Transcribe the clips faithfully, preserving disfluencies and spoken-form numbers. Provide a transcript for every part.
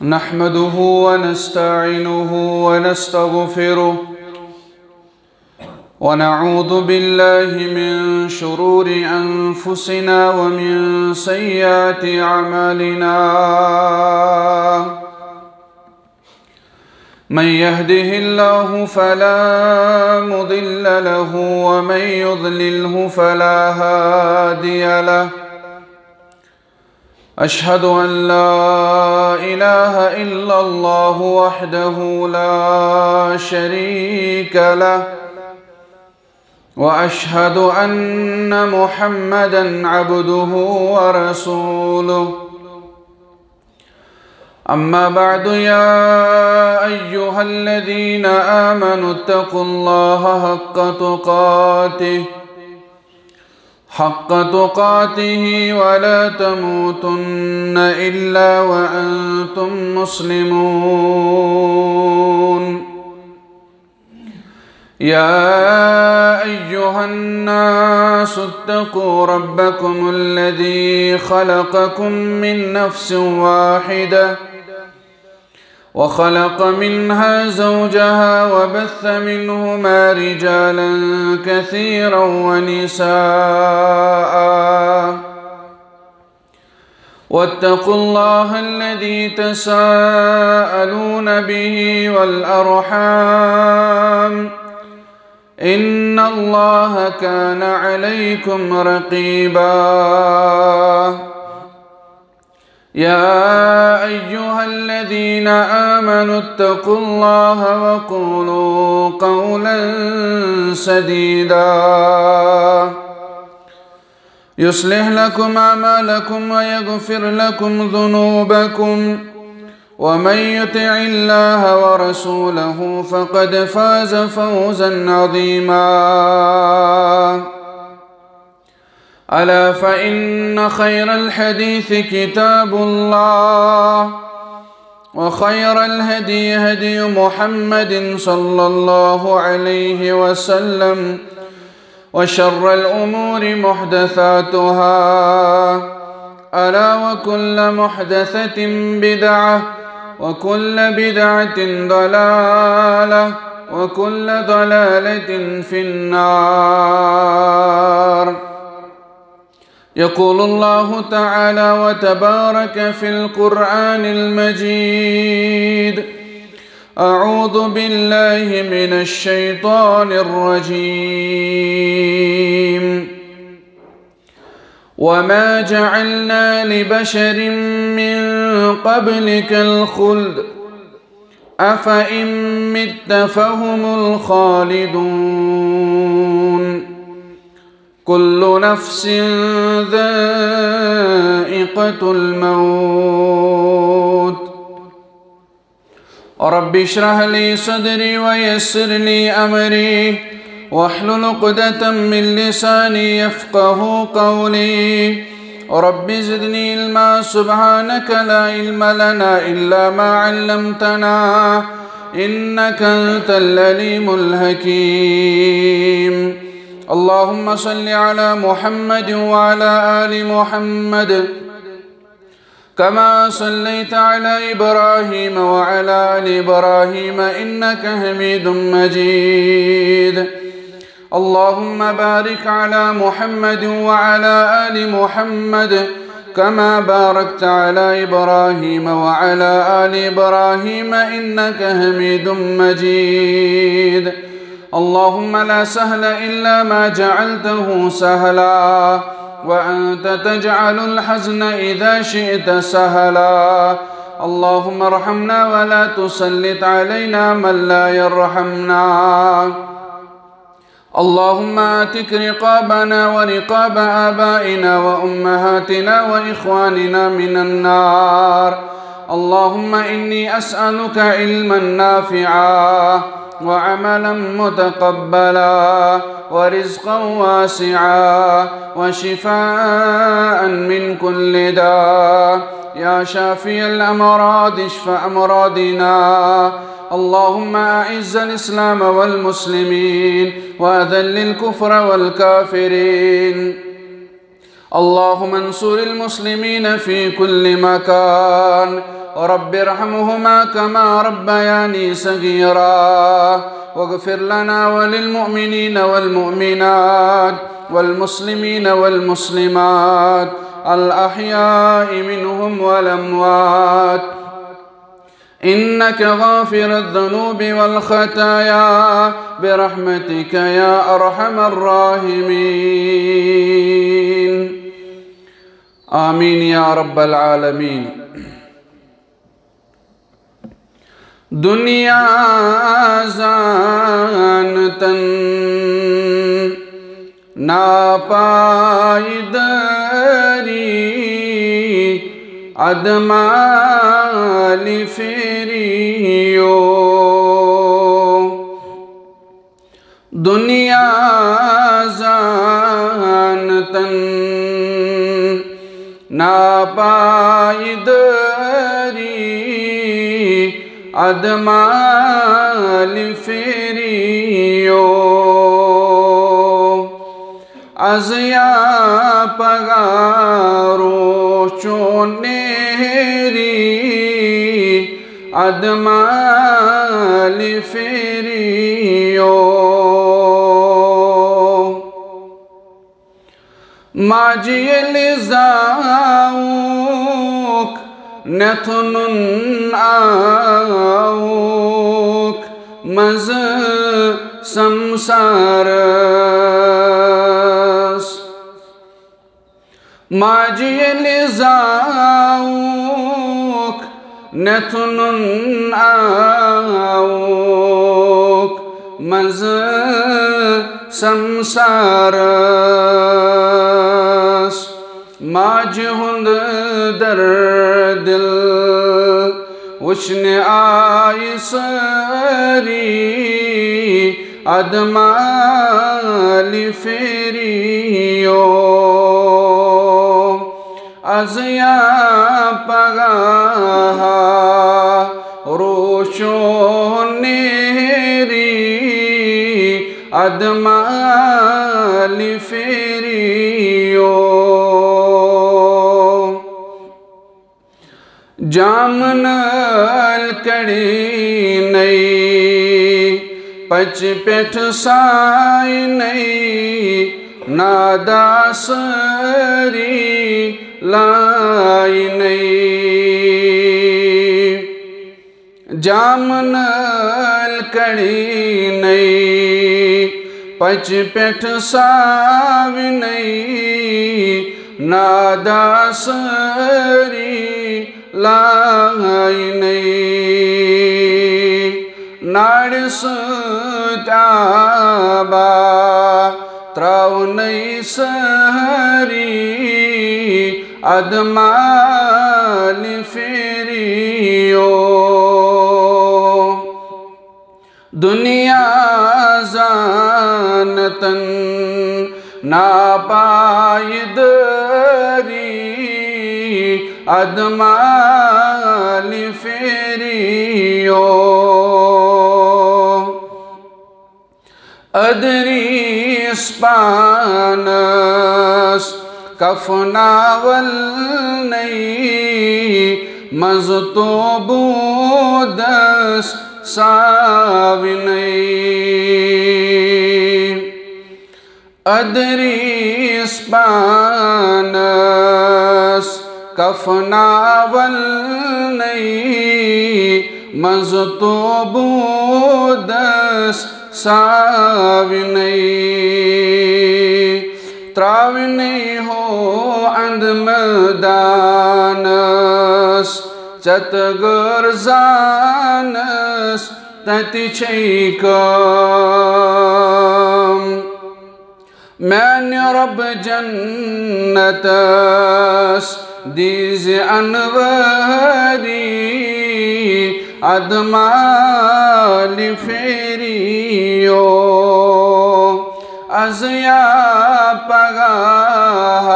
نحمده ونستعينه ونستغفره، ونعوذ بالله من شرور أنفسنا ومن سيئات أعمالنا. من يهده الله فلا مضل له، ومن يضلله فلا هادي له. أشهد أن لا إله إلا الله وحده لا شريك له، وأشهد أن محمدا عبده ورسوله. أما بعد، يا أيها الذين آمنوا اتقوا الله حق تقاته، حق تقاته ولا تموتن إلا وأنتم مسلمون. يا أيها الناس اتقوا ربكم الذي خلقكم من نفس واحدة، وخلق منها زوجها، وبث منهما رجالا كثيرا ونساء، واتقوا الله الذي تساءلون به والأرحام، إن الله كان عليكم رقيبا. يا أيها الذين آمنوا اتقوا الله وقولوا قولا سديدا، يصلح لكم أعمالكم ويغفر لكم ذنوبكم، ومن يطع الله ورسوله فقد فاز فوزا عظيما. ألا فإن خير الحديث كتاب الله، وخير الهدي هدي محمد صلى الله عليه وسلم، وشر الأمور محدثاتها، ألا وكل محدثة بدعة، وكل بدعة ضلالة، وكل ضلالة في النار. يقول الله تعالى وتبارك في القرآن المجيد: أعوذ بالله من الشيطان الرجيم. وما جعلنا لبشر من قبلك الخلد أفإن مت فهم الخالدون. كل نفس ذائقة الموت. رب اشرح لي صدري ويسر لي أمري واحلل عقدة من لساني يفقه قولي. رب زدني علما. سبحانك لا علم لنا إلا ما علمتنا إنك أنت العليم الحكيم. اللهم صل على محمد وعلى آل محمد كما صليت على إبراهيم وعلى آل إبراهيم إنك حميد مجيد. اللهم بارك على محمد وعلى آل محمد كما باركت على إبراهيم وعلى آل إبراهيم إنك حميد مجيد. اللهم لا سهل إلا ما جعلته سهلا، وأنت تجعل الحزن إذا شئت سهلا. اللهم ارحمنا ولا تسلط علينا من لا يرحمنا. اللهم اعتق رقابنا ورقاب آبائنا وأمهاتنا وإخواننا من النار. اللهم إني أسألك علما نافعا وعملا متقبلا ورزقا واسعا وشفاء من كل داء. يا شافي الأمراض اشف أمراضنا. اللهم أعز الإسلام والمسلمين وأذل الكفر والكافرين. اللهم انصر المسلمين في كل مكان، رب ارحمهما كما ربياني صغيرا، واغفر لنا وللمؤمنين والمؤمنات والمسلمين والمسلمات الأحياء منهم والأموات، إنك غافر الذنوب والخطايا برحمتك يا أرحم الراحمين. آمين يا رب العالمين. دنیا زانتن ناپائیداری، ادمال فریو۔ دنیا زانتن ناپائیداری، ادمال فریو۔ از یا پگارو چون نیری، ادمال فریو۔ ماجہِ ییٚلہِ زاوُکھ نٮ۪تھنُن آوُکھ منٛزٕ سمسارس۔ ماجہِ ییٚلہِ زاوُکھ نٮ۪تھنُن آوُکھ منٛزٕ سمسارس۔ ماجہِ ہُنٛد دردِل وٕچھنہِ آیہِ سٲری، ادمال فریو۔ از یا پگاہ روشو نیری، ادمال فریو۔ جامنل کڑی نئی، پچ پٹھ سائی نئی، نادا سری لائی نئی۔ جامنل کڑی نئی، پچ پٹھ ساوی نئی، نادا سری لائی نئی۔ ناڑِ سۭتۍ آبا تراونَے سٲری، ادمال فریو۔ دنیا زانتن ناپائیداری، ادمال فریو۔ ادریس پانس کفناول نئی، منٛزٕ توبودس ساوی نئی۔ ادریس پانس کفناول نئی، منٛزٕ توبودس ساوی نئی۔ تراوی نئی ہو اند مٲدانس، ژےٚ تہٕ غٲر زانس تتہِ چھے کٲم۔ میانہِ رۄب جنتس دیٖزِ انوٲری، ادمال فریو۔ از یا پگاہ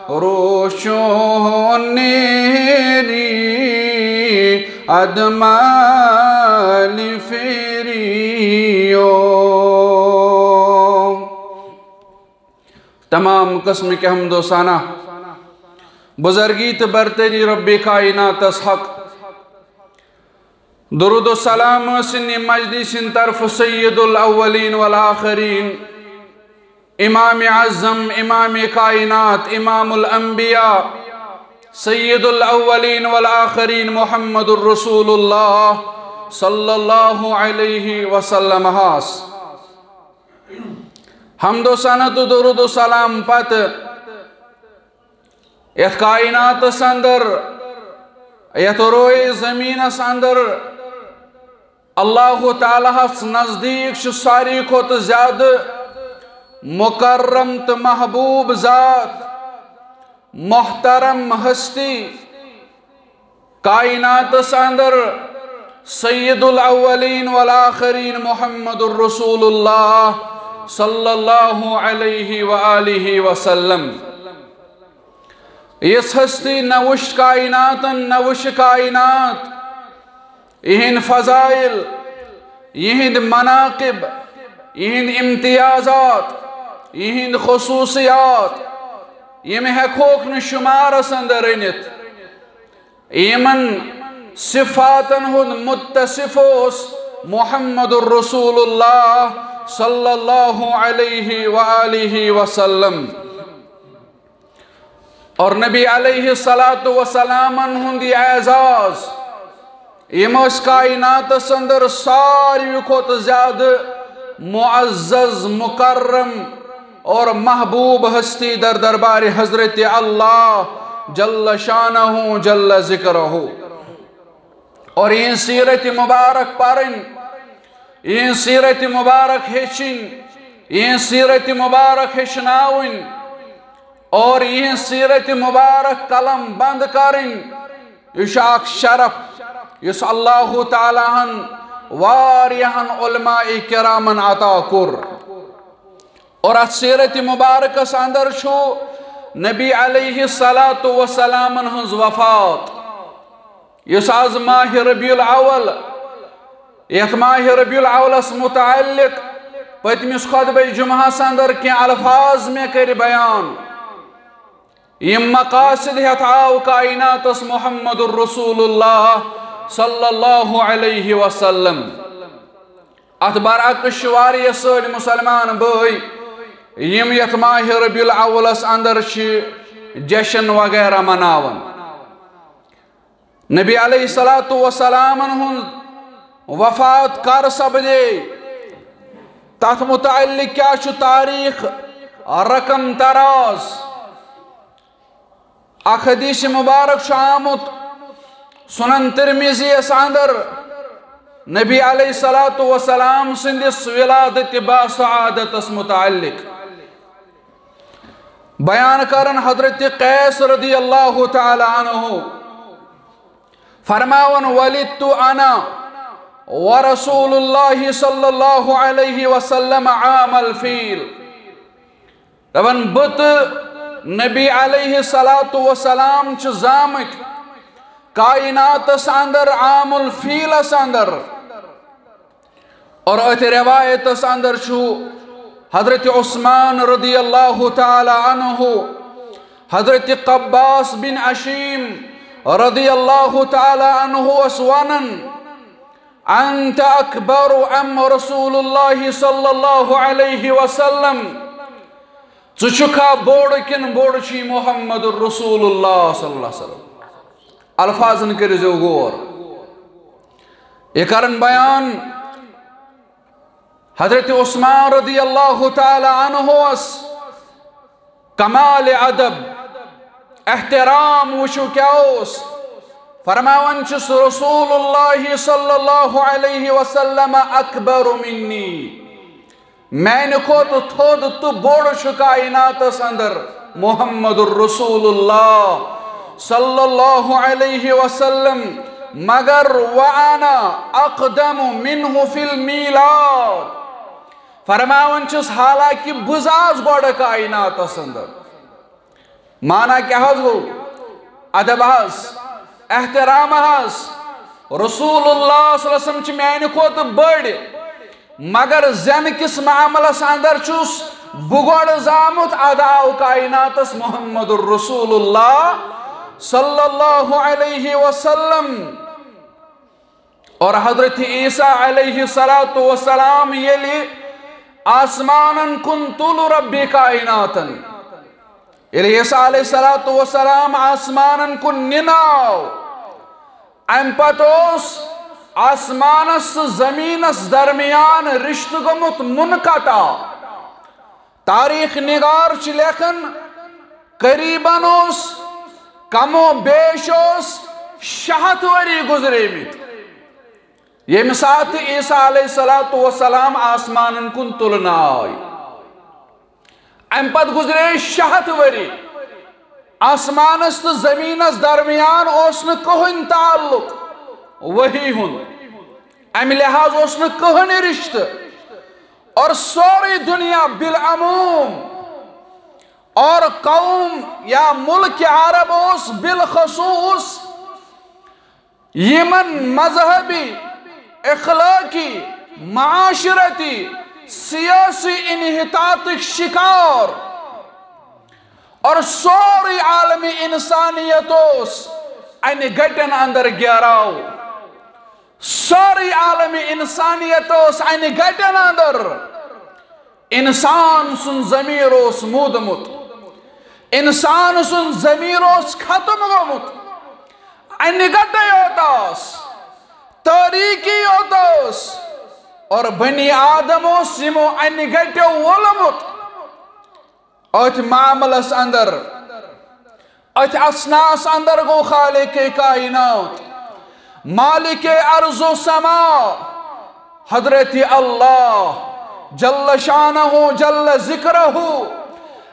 روشو نیری، ادمال فریو۔ تمام قسمٕکۍ حمد و ثنا بزرگی تہٕ برتری رب کائناتس حق۔ درود و سلام ٲسِن یہِ مجلس ہٕنٛدِ طرفہٕ سید الاولین والآخرین، امام اعظم، امام کائنات، امام الانبیاء، سید الاولین والآخرین محمد الرسول اللہ صلی اللہ علیہ وسلم ہس۔ حمد و ثنا تہٕ درود و سلام پتہٕ یتھ کائناتس اندر، یتھ روئے زمینس اندر، اللہ تعالیٰ ہس نزدیک چھُ ساروی کھۄتہٕ زیادٕ مکرم تہٕ محبوب ذات، محترم ہستی، کائناتس اندر سید الاولین والآخرین محمد الرسول اللہ صلی اللہ علیہ وآلہ وسلم۔ یس ہستی نہ وچھ کائناتن، نہ وچھ کائنات، یہند فضائل، یہند مناقب، یہند امتیازات، یہند خصوصیات، یم ہیکوک نہٕ شمارس اندر رٔنِتھ۔ یمن صفاتن ہند متصف اوس محمد الرسول اللہ صلی اللہ علیہ وآلہ وسلم۔ اور نبی علیہ الصلوۃ والسلامن ہند یہ اعزاز، یم ٲسۍ کائناتس اندر ساروی کھۄتہٕ زیادٕ معزز، مکرم اور محبوب ہستی در دربار حضرت اللہ جل شانہ جل ذکرہ۔ اور یہند سیرت مبارک پرن، یہند سیرت مبارک ہیچھن، یہند سیرت مبارک ہیچھناون، اور یہند سیرت مبارک قلم بند کرن، یہ چھُ اکھ شرف یُس اللہ تعالیٰ ہن واریاہن علماء کرامن عطا کوٚر۔ اور اتھ سیرت مبارکس اندر چھُ نبی علیہ الصلوۃ والسلامن ہنز وفات، یُس از ماہ ربیع الاول، یتھ ماہ ربیع الاولس متعلق پتمس خطبہ جمعہس اندر کینٛہہ الفاظ مےٚ کٔرۍ بیان۔ یم مقاصد ہیتھ آو کائناتس محمد الرسول اللہ صلی اللہ علیہ وسلم۔ اتھ برعکس چھِ واریاہ سٲنۍ مسلمان بٲے یم یتھ ماہ ربیع الاولس اندر چھِ جشن وغیرہ مناوان۔ نبی علیہ الصلوۃ والسلامن ہُنٛد وفات کر سپدے، تتھ متعلق کیا چھُ تاریخ رقم تراز؟ اکھ حدیث مبارک چھُ آمُت سنن ترمذی یس اندر نبی علیہ الصلوۃ والسلام سٕنٛدِس ولادت باسعادتس متعلق۔ بیان کرن حضرت قیس رضی اللہ تعالی عنہ فرماون، ولدت انا ورسول اللہ صلی اللہ علیہ وسلم عام الفیل۔ دپان بہٕ تہٕ نبی علیہ الصلوۃ والسلام چھِ زامٕتۍ کائناتس اندر عام الفیلس اندر۔ اور اتھ روایتس اندر چھُ حضرت عثمان رضی اللہ تعالی عنہ، حضرت قباس بن اشیم رضی اللہ تعالی عنہ اس ونان، انت اکبر ام رسول اللہ صلی اللہ علیہ وسلم؟ ژٕ چھُکھا بوٚڑ کِنہٕ بوٚڑ چھُے محمد رسول اللہ صلی اللہ علیہ وسلم؟ الفاظن کٔرزیو غور۔ یہ کرن بیان حضرت عثمان رضی اللہ تعالی عنہ اس کمال ادب، احترام وچھو کیا اوس۔ فرماوان چھُس، رسول اللہ صلی اللہ علیہ وسلم اکبر منی، میانہِ کھۄتہٕ تھوٚد تہٕ بوٚڑ چھُ کائناتس اندر محمد الرسول اللہ صلی اللہ علیہ وسلم، مگر وانا اقدم منہ فی المیلاد۔ فرماوان چھُس، حالانکہ بہٕ زاس گۄڈٕ کائناتس اندر۔ معنی کیا حظ گوٚو؟ ادب حظ، احترام حظ۔ رسول اللہ صلی اللہ علیہ وسلم چھِ میانہِ کھۄتہٕ بٔڑۍ، مگر زینہٕ کِس معاملس اندر چھُس بہٕ گۄڈٕ زامُت، ادٕ آو کائناتس محمد الرسول اللہ صلی اللہ علیہ وسلم۔ اور حضرت عیسیٰ علیہ الصلوۃ والسلام ییٚلہِ آسمانن کُن تُل ربِ کائناتن، ییٚلہِ عیسیٰ علیہ الصلوۃ والسلام آسمانن کُن نِنہٕ آو، اَمہِ پتہٕ اوس آسمانس تہٕ زٔمیٖنس درمیان رشتہٕ گوٚمُت منقطع۔ تاریخ نگار چھِ لیکھان، قریباً اوس کم و بیش اوس شےٚ ہتھ ؤری گُزریمٕتۍ، ییٚمہِ ساتہٕ عیسیٰ علیہ الصلوۃ والسلام آسمانن کُن تُلنہٕ آے۔ اَمہِ پتہٕ گُزرے شےٚ ہتھ ؤری۔ آسمانس تہٕ زٔمیٖنس درمیان اوس نہٕ کٕہٕنۍ تعلق وحی ہُنٛد۔ اَمہِ لحاظ اوس نہٕ کٕہٕنۍ رشتہٕ۔ اور سورُے دُنیا بالعموم اور قوم یا ملک عرب اوس بالخصوص یمن مذہبی، اخلاقی، معاشرتی، سیاسی انحطاطک شکار اور سورُے عالم انسانیت اوس انہِ گٹن اندر گیراو۔ سورُے عالم انسانیت اوس انہِ گٹن اندر۔ انسان سُنٛد ضمیر اوس مودمُت۔ انسان سُنٛد ضمیر اوس ختم گوٚمُت۔ انہِ گٹے یوت اوس، تاریکی یوت اوس، اور بنی آدم اوس یِمو انہِ گٹیو وولمُت۔ أتھۍ معاملس اندر، أتھۍ اثناہس اندر گوٚو خالق کائنات، مالک ارض و سما، حضرت اللہ جل شانہ جل ذکرہ،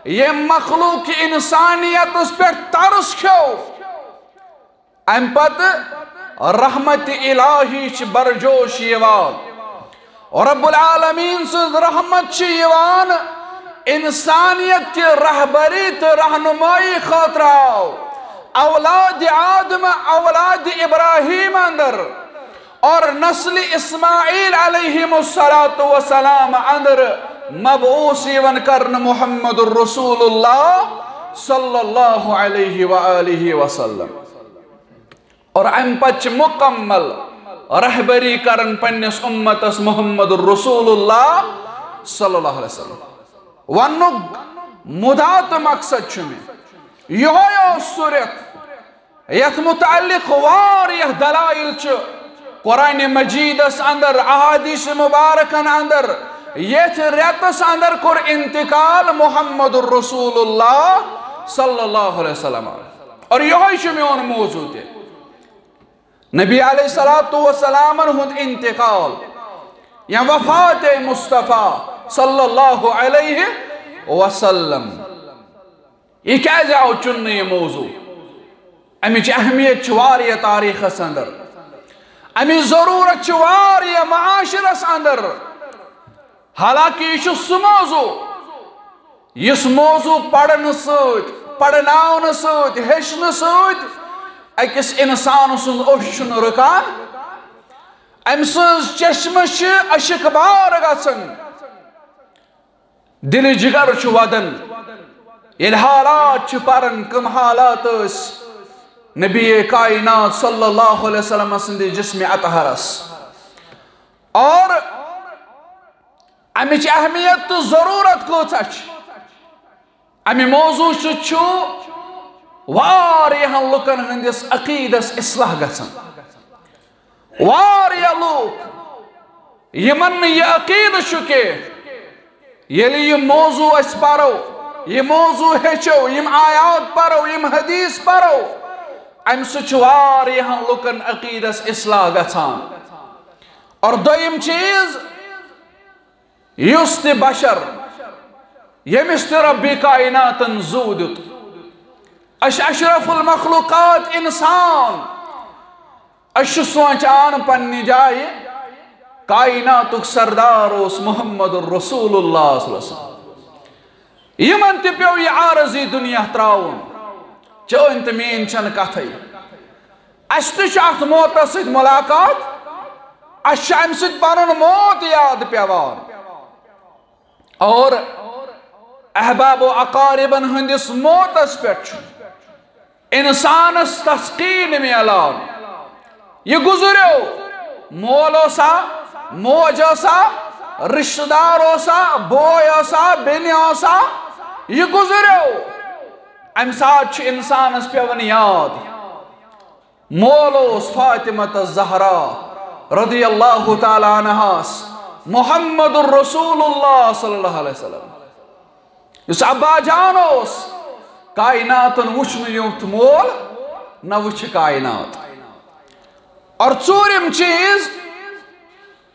ییٚمۍ مخلوق انسانیتس پٮ۪ٹھ ترس کھیوٚو۔ امہِ پتہٕ رحمت الہی چھِ برجوش یِوان۔ رب العالمین سٕنٛز رحمت چھِ یِوان انسانیت کہِ رہبری تہٕ رہنمائی خٲطرٕ آو اولاد آدم، اولاد ابراہیم اندر اور نسل اسماعیل علیہم الصلوۃ والسلام اندر مبعوث یِوان کرنہٕ محمد رسول اللہ صلی اللہ علیہ وآلہ وسلم۔ اور امہِ پتہٕ چھِ مکمل رہبری کران پننِس امتس محمد رسول اللہ صلی اللہ علیہ وسلم۔ وننُک مدا تہٕ مقصد چھُ مےٚ یِہوٚے اوس سُہ رٮ۪تھ یتھ متعلق واریاہ دلائل چھِ قرآن مجیدس اندر، احادیث مبارکن اندر، یتھ رٮ۪تس اندر کوٚر انتقال محمد رسول اللہ صلی اللہ علیہ وسلم۔ اور یِہوٚے چھُ میون موضوع تہِ۔ نبی علیہ الصلوۃ والسلامن ہُنٛد انتقال یا وفات مصطفیٰ صلی اللہ علیہ وسلم۔ یہِ کیازِ آو چُننہٕ یہِ موضوع؟ امِچ اہمیت چھِ واریاہ تاریخس اندر، امِچ ضرورت چھِ واریاہ معاشرس اندر۔ حالانکہ یہِ چھُ سُہ موضوع یُس موضوع پرنہٕ سۭتۍ، پرناونہٕ سۭتۍ، ہیٚچھنہٕ سۭتۍ أکِس اِنسان سُنٛد اوٚش چھُنہٕ رُکان، أمۍ سٕنٛز چشمہٕ چھِ اشکبار گژھان، دِلہِ جگر چھُ وَدان۔ ییٚلہِ حالات چھِ پران، کٕم حالات ٲسۍ نبی کائنات صلی اللہ علیہ وسلم سٕنٛدِ جسمِ اطہرس، اور امِچ اہمیت تہٕ ضرورت کۭژاہ چھِ؟ امہِ موضوع سۭتۍ چھُ واریاہن لُکن ہٕنٛدِس عقیدس اصلاح گژھان۔ واریاہ لوٗکھ یِمن نہٕ یہِ عقیدٕ چھُ کینٛہہ، ییٚلہِ یہِ موضوع أسۍ پرو، یہِ موضوع ہیٚچھو، یِم آیات پرو، یِم حدیث پرو، امہِ سۭتۍ چھُ واریاہن لُکن عقیدس اصلاح گژھان۔ اور دوٚیِم چیٖز، یُس تہِ بشر، ییٚمِس تہِ ربِ کائناتن زُو دیُت، اش-، اشرف المخلوقات انسان، أسۍ چھِ سونٛچان پننہِ جایہِ، کائناتُک سردار اوس محمد رسول اللہ صلی اللہ علیہ وسلم۔ یِمن تہِ پیوٚو یہِ عارضی دُنیا ترٛاوُن۔ چٲنۍ تہٕ میٲنۍ چھنہٕ کتھے۔ اسہِ تہِ چھِ اتھ موتس سۭتۍ ملاقات، اسہِ چھُ امہِ سۭتۍ پنُن موت یاد پیوان۔ اور احباب و اقاربن ہٕنٛدِس موتس پٮ۪ٹھ چھُ انسانس تسکین میلان۔ یہ گزریو، مول اوسا، موج ٲسا، رشتہ دار اوسا، بوے ٲسا، بیٚنہِ ٲسا، یہ گزریو۔ امہِ ساتہٕ چھُ انسانس پٮ۪وان یاد، مول اوس فاطمہ الزہرا رضی اللہ تعالیٰ عنہاس، محمد رسول اللہ صلی اللہ علیہ وسلم، یُس ابا جان اوس، کائناتن وُچھ نہٕ یُتھ مول، نہ وُچھِ کائنات۔ اور ژوٗرِم چیز،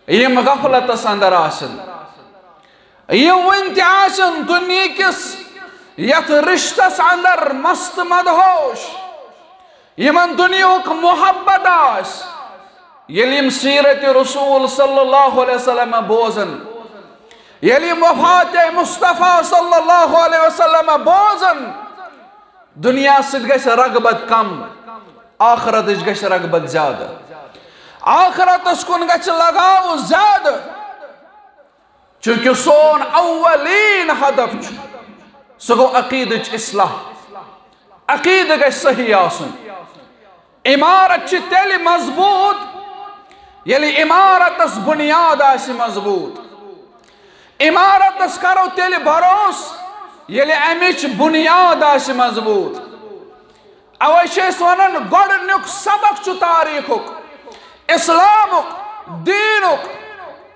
یِم غفلتس اندر آسن، یِم وُنہِ تہِ آسن دُنیہکِس یتھ رشتس اندر مست مدہوش، یِمن دُنیہُک محبت آسہِ، ییٚلہِ یِم سیرت رسول صلی اللہ علیہ وسلم بوزن، ییٚلہِ یِم وفات مصطفیٰ صلی اللہ علیہ وسلم بوزن، دُنیا سۭتۍ گژھِ رغبت کم، آخرتٕچ گژھِ رغبت زیادٕ، آخرتس کُن گژھِ لگاو زیادٕ۔ چونکہ سون اولین ہدف چھُ، سُہ گوٚو عقیدٕچ اصلاح۔ عقیدٕ گژھِ صحیح آسُن۔ عمارت چھِ تیٚلہِ مضبوٗط، ییٚلہِ عمارتس بُنیاد آسہِ مضبوٗط۔ عمارتس کرو تیٚلہِ بھروسہٕ، ییٚلہِ امِچ بُنیاد آسہِ مضبوٗط۔ اوے چھِ أسۍ ونان، گۄڈٕنیُک سبق چھُ تاریخُک، اسلامُک، دیٖنُک۔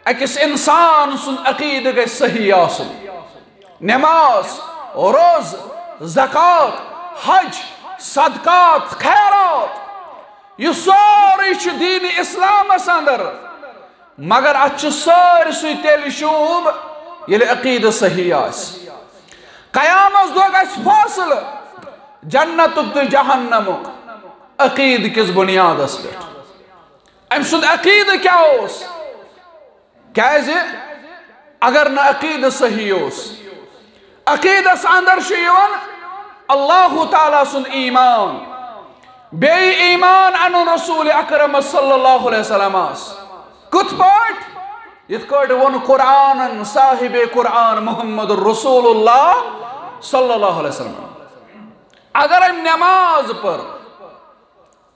أکِس انسان سُنٛد عقیدٕ گژھِ صحیح آسُن۔ نماز، روزٕ، زکوٰۃ، حج، صدقات، خیرات، یہِ سورُے چھُ دیٖنِ اسلامس اندر۔ مگر اتھ چھُ سٲرسٕے تیٚلہِ شوٗب، ییٚلہِ عقیدٕ صحیح آسہِ۔ قیامس دۄہ گژھِ فٲصلہٕ جنتُک تہٕ جہنمُک عقیدٕ کِس بُنیادس پٮ۪ٹھ۔ أمۍ سُنٛد عقیدٕ کیٛاہ اوس؟ کیٛازِ اگر نہٕ عقیدٕ صحیح اوس، عقیدس اندر چھُ یِوان اللہ تعالیٰ سُنٛد ایمان، بیٚیہِ ایمان انُن رسول اکرم صلی اللہ علیہ وسلمس۔ کِتھ پٲٹھۍ؟ یِتھ پٲٹھۍ ووٚن قرآنن، صاحب قرآن محمد رسول اللہ صلی اللہ علیہ وسلم۔ اگر أمۍ نماز پٔر،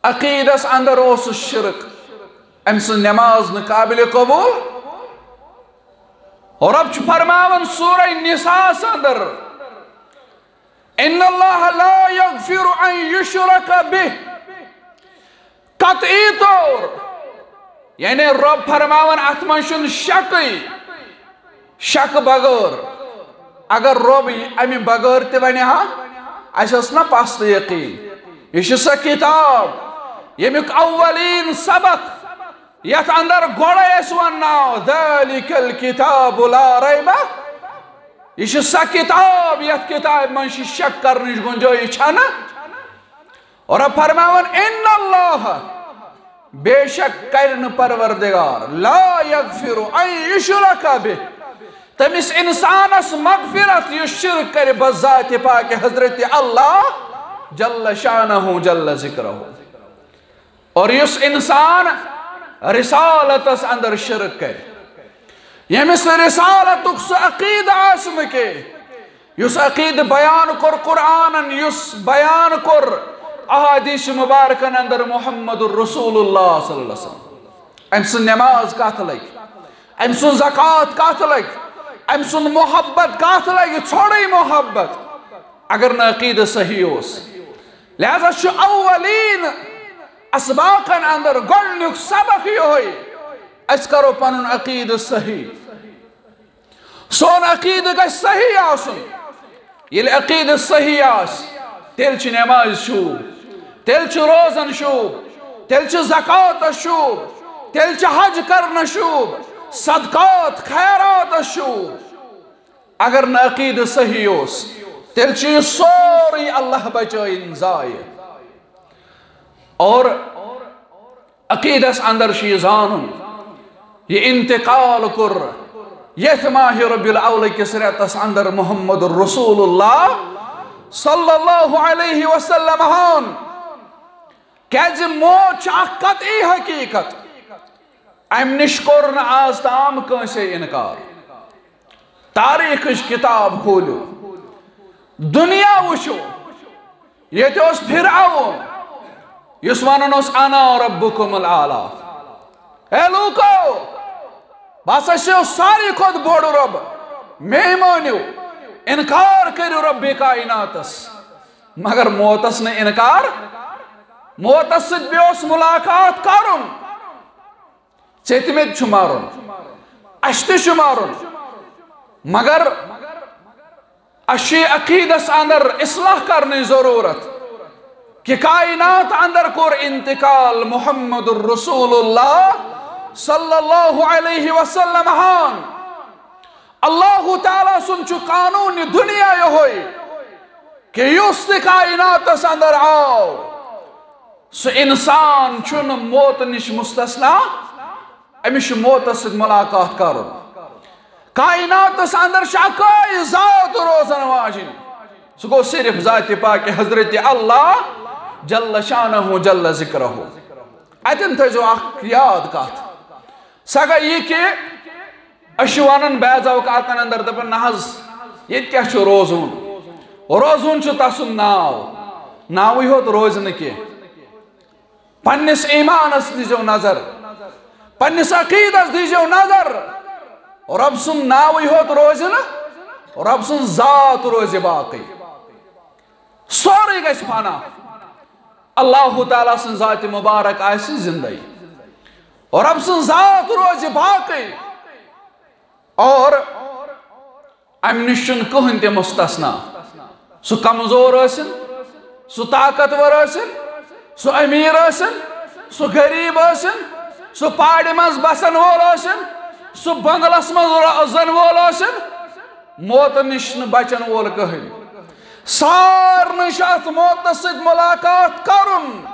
عقیدس اندر اوس شرک، أمۍ سٕنٛز نماز نہٕ قابل قبول۔ رب چھُ فرماوان سورہ نساء اندر، "ان اللہ لا یغفر ان یشرک بہ"، قطعی طور، یعنی رب فرماوان اتھ منٛز چھُنہٕ شکٕے، شک بغٲر۔ اگر رب امہِ بغٲر تہِ ونہِ ہا، اسہِ ٲس نہ پستہٕ یقین۔ یہِ چھِ سۄ کتاب، ییٚمیُک اولین سبق، یتھ اندر گۄڈے اسہِ ونناو، "ذالک الکتاب لا ریب"۔ یہِ چھِ سۄ کتاب، یتھ کتابہِ منٛز چھِ شک کرنٕچ گنجٲیش چھنہٕ۔ اور فرماوان، "ان اللہ"، بے شک کرِ نہٕ پروردگار، "لا یغفر ان یشرک بہ"، تٔمِس انسانس مغفرت یُس شرک کرِ بذات پاک حضرت اللہ جل شانہ جل ذکرہ۔ اور یُس انسان رسالتس اندر شرک کرِ، ییٚمِس رسالتُک سُہ عقیدٕ آسہِ نہٕ کینٛہہ، یُس عقیدٕ بیان کوٚر قرآنن، یُس بیان کوٚر احادیث مبارکن اندر محمد رسول اللہ صلی اللہ علیہ وسلم، أمۍ سٕنٛز نماز کتھ لگہِ، أمۍ سُنٛد زکوٰۃ کتھ لگہِ، أمۍ سُنٛد محبت کتھ لگہِ، ژھوڑے محبت، اگر نہٕ عقیدٕ صحیح اوس۔ لہذا چھُ اولین اسباقن اندر گۄڈنیُک سبق یِہوٚے، أسۍ کرو پنُن عقیدٕ صحیح۔ سون عقیدٕ گژھِ صحیح آسُن۔ ییٚلہِ عقیدٕ صحیح آسہِ، تیٚلہِ چھِ نمازِ شوٗب، تیٚلہِ چھُ روزن شوٗب، تیٚلہِ چھُ زکوٰتس شوٗب، تیٚلہِ چھُ حج کرنس شوٗب، صدقات خیراتس شوٗب۔ اگر نہٕ عقیدٕ صحیح اوس، تیٚلہِ چھُ یہِ سورُے اللہ بچٲیِن ضایع۔ اور عقیدس اندر چھُ یہِ زانُن، یہِ انتقال کوٚر یتھ ماہ ربیع الاول کِس رٮ۪تس اندر محمد رسول اللہ صلی اللہ علیہ وسلم ہن۔ کیازِ موت چھِ اکھ قطعی حقیقت، امہِ نِش کوٚر نہٕ آز تام کٲنٛسے انکار۔ تاریخٕچ کتاب کھوٗلِو، دُنیا وٕچھِو، ییٚتہِ اوس فرعون، یُس ونان اوس، "انا ربکم الاعلی"۔ اے لوٗکو، بہٕ ہسا چھُسو ساروی کھۄتہٕ بوٚڑ رۄب، مے مٲنِو، انکار کٔرِو رۄبِ کائناتس۔ مگر موتس نہٕ انکار، موتس سۭتۍ پیوس ملاقات کرُن۔ ژےٚ تہِ مےٚ تہِ چھُ مرُن، اسہِ تہِ چھُ مرُن، مگر اسہِ چھُ یہِ عقیدس اندر اصلاح کرنٕچ ضرورت کہ کائنات اندر کوٚر انتقال محمد رسول اللہ صلی اللہ علیہ وسلم ہن۔ اللہ تعالیٰ سُنٛد چھُ قانون یہِ دنیا یہوے کہ یُس تہِ کائناتس اندر آو، سُہ انسان چھُنہٕ موت نِش مستثنا، أمِس چھُ موتس سۭتۍ ملاقات کرُن۔ کائناتس اندر چھِ اکٲے ذات روزن واجِنۍ، سُہ گوٚو صرف ذاتِ پاک حضرت اللہ جل شانہ جل ذکرہ۔ اتٮ۪ن تھٲیزیو اکھ یاد کتھ، سۄ گٔے یہِ کہ أسۍ چھِ ونان بعض اوقاتن اندر، دپان، "نہ حظ، ییٚتہِ کیٛاہ چھُ روزُن؟ روزُن چھُ تسُنٛد ناو، ناوٕے ہوت روزِ نہٕ کینٛہہ۔" پننِس ایمانس دیٖزیو نظر، پننِس عقیدس دیٖزیو نظر۔ رۄب سُنٛد ناوٕے ہوت روزِ نہٕ، رۄب سٕنٛز ذات روزِ باقٕے۔ سورُے گژھِ فنا۔ اللہ تعالیٰ سٕنٛز ذاتِ مبارک آسہِ زندے۔ رۄب سٕنٛز ذات روزِ باقٕے۔ اور امہِ نِش چھُنہٕ کٕہٕنۍ تہِ مستثنا۔ سُہ کمزور ٲسِن، سُہ طاقتور ٲسِن، سُہ امیر ٲسِن، سُہ غریب ٲسِن، سُہ پہاڑِ منٛز بسن وول ٲسِن، سُہ بنگلس منٛز روزن وول ٲسِن، موتہٕ نِش نہٕ بچن وول کٕہٕنۍ۔ سارنٕے چھُ اتھ موتس سۭتۍ ملاقات کرُن۔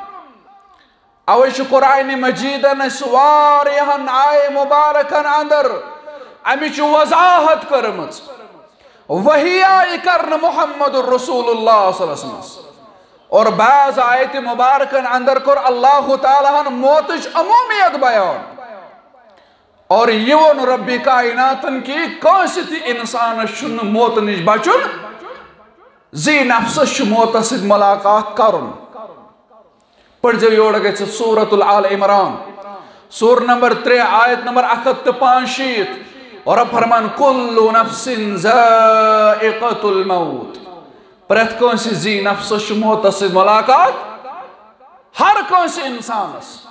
اوے چھُ قرآن مجیدن اسہِ واریاہن آیہِ مبارکن اندر امِچ وضاحت کٔرمٕژ۔ وحی آیہِ کرنہٕ محمد رسول اللہ صلی اللہ علیہ وسلمس۔ اور بعض آیتِ مبارکن اندر کوٚر اللہ تعالیٰ ہن موتٕچ عمومیت بیان۔ اور یہِ ووٚن ربِ کائناتن کہ کٲنٛسہِ تہِ انسانس چھُنہٕ موتہٕ نِش بچُن، زی نفسس چھُ موتس سۭتۍ ملاقات کرُن۔ پٔرزیو یورٕ گژھِ سورۃ آل عمران، سورہ نمبر ترٛےٚ، آیت نمبر اکھ ہتھ تہٕ پانٛژھ شیٖتھ۔ اور رب فرمان، "کل نفس ذائقۃ الموت"۔ پرٛٮ۪تھ کٲنٛسہِ زی نفسس چھُ موتس سۭتۍ ملاقات، ہر کٲنٛسہِ انسانس۔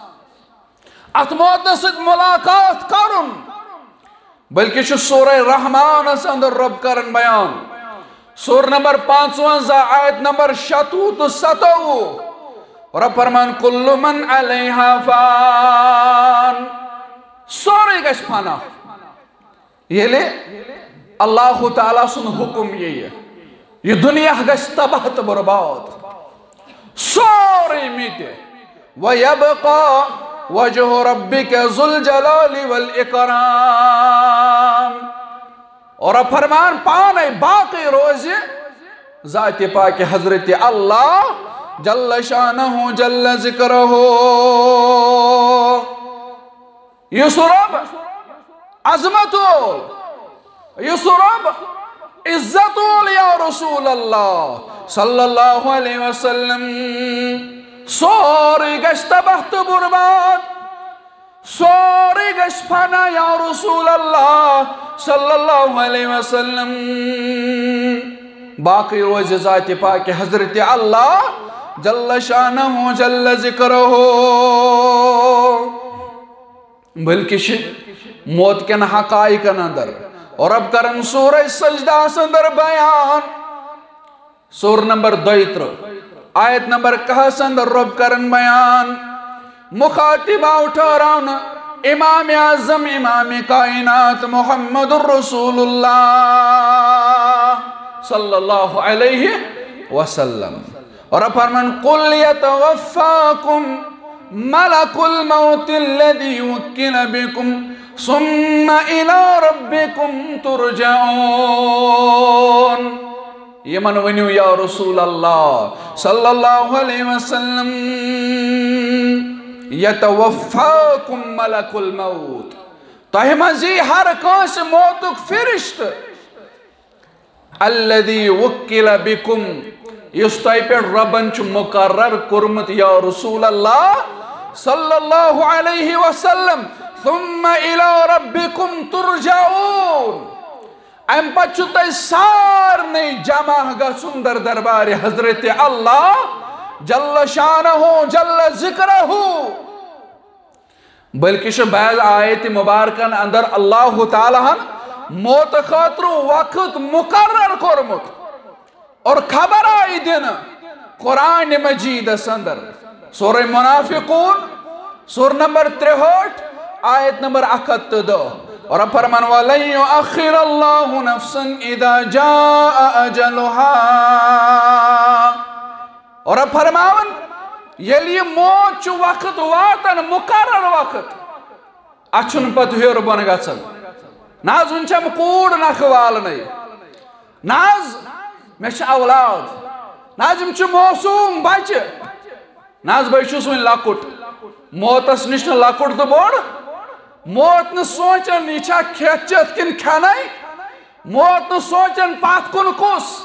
اتھ موتس سۭتۍ ملاقات کرُن، بلکہ چھُ سورہ رحمانس اندر رب کران بیان، سورہ نمبر پانٛژونزہ، آیت نمبر شتوُہ تہٕ ستوُہ۔ رب فرمان، "کل من علیہا فان"۔ سورُے گژھِ فنا۔ ییٚلہِ اللہ تعالیٰ سُنٛد حکم یِیہِ، یہِ دُنیا گژھِ تباہ تہٕ برباد، سورُے مِٹہِ۔ وَيَبْقَى وَجْهُ رَبِّكَ ذُو الْجَلَالِ وَالْإِكْرَامِ۔ اور فرمان پانے باقی روزِ ذاتِ پاک حضرت اللہ جل شانہ جل ذکرہ۔ یُس رب عظمت وول، یُس رب عزت وول یا رسول اللہ صلی اللہ علیہ وسلم، سورُے گژھِ تباہ تہٕ برباد، سورُے گژھِ فنا یا رسول اللہ صلی اللہ علیہ وسلم۔ باقی روزِ ذاتِ پاک حضرت اللہ جل شانہ جل ذکرہ۔ بلکہ چھِ موت کٮ۪ن حقائقن اندر رب کرن سورہ سجدہس اندر بیان۔ سورہ نمبر دۄیہِ ترٕٛہ، آیت نمبر کاہس اندر رب کرن بیان۔ مخاطب آو ٹھہراونہٕ امام اعظم، امام کائنات محمد رسول اللہ صلی اللہ علیہ وسلم۔ اور فرمان، "قل يتوفاكم ملك الموت الذي وكل بكم ثم إلى ربكم ترجعون"۔ یِمن ؤنِو، یا رسول اللہ صلی اللہ علیہ وسلم، "یتوفاکم ملک الموت"، تۄہہِ منٛز یی ہر کٲنٛسہِ موتُک فرشتہٕ۔ "الذی وکل بکم"، یُس تۄہہِ پٮ۪ٹھ رۄبن چھُ مُقرر کوٚرمُت، یا رسول اللہ صلی اللہ علیہ وسلم، ثم الی ربکم ترجعون۔ امہِ پتہٕ چھُ تۄہہِ سارنٕے جمع گژھُن در دربارِ حضرت اللہ جل شانہ جل ذکرہ۔ بلکہ چھُ بعض آیت مبارکن اندر اللہ تعالیٰ ہن موت خٲطرٕ وقت مقرر کوٚرمُت۔ اور خبر آیہِ دِنہٕ قرآن مجیدس اندر، سورہ منافقون، سور نمبر ترٛہٲٹھ، آیت نمبر اکھ ہتھ تہٕ دَہ۔ اور فرمان، وَلَن يُؤَخِّرَ اللَّهُ نَفْسًا إِذَا جَاءَ أَجَلُهَا۔ اور فرماون، ییٚلہِ یہِ موت چھُ وقت واتان، مقرر وقت، اتھ چھُنہٕ پتہٕ ہیوٚر بۄن گژھان۔ نہ حظ، وُنہِ چھَم کوٗر نکھٕ والنَے۔ نہ حظ، مےٚ چھِ اولاد۔ نہ حظ، یِم چھِ معصوٗم بچہِ۔ نہ حظ، بہٕ چھُس وُنہِ لۄکُٹ۔ موتس نِش نہٕ لۄکُٹ تہٕ بوٚڑ۔ موت نہٕ سونٛچان، یہِ چھا کھٮ۪تھ چٮ۪تھ کِنہٕ کھٮ۪نَے۔ موت نہٕ سونٛچان، پتھ کُن کُس۔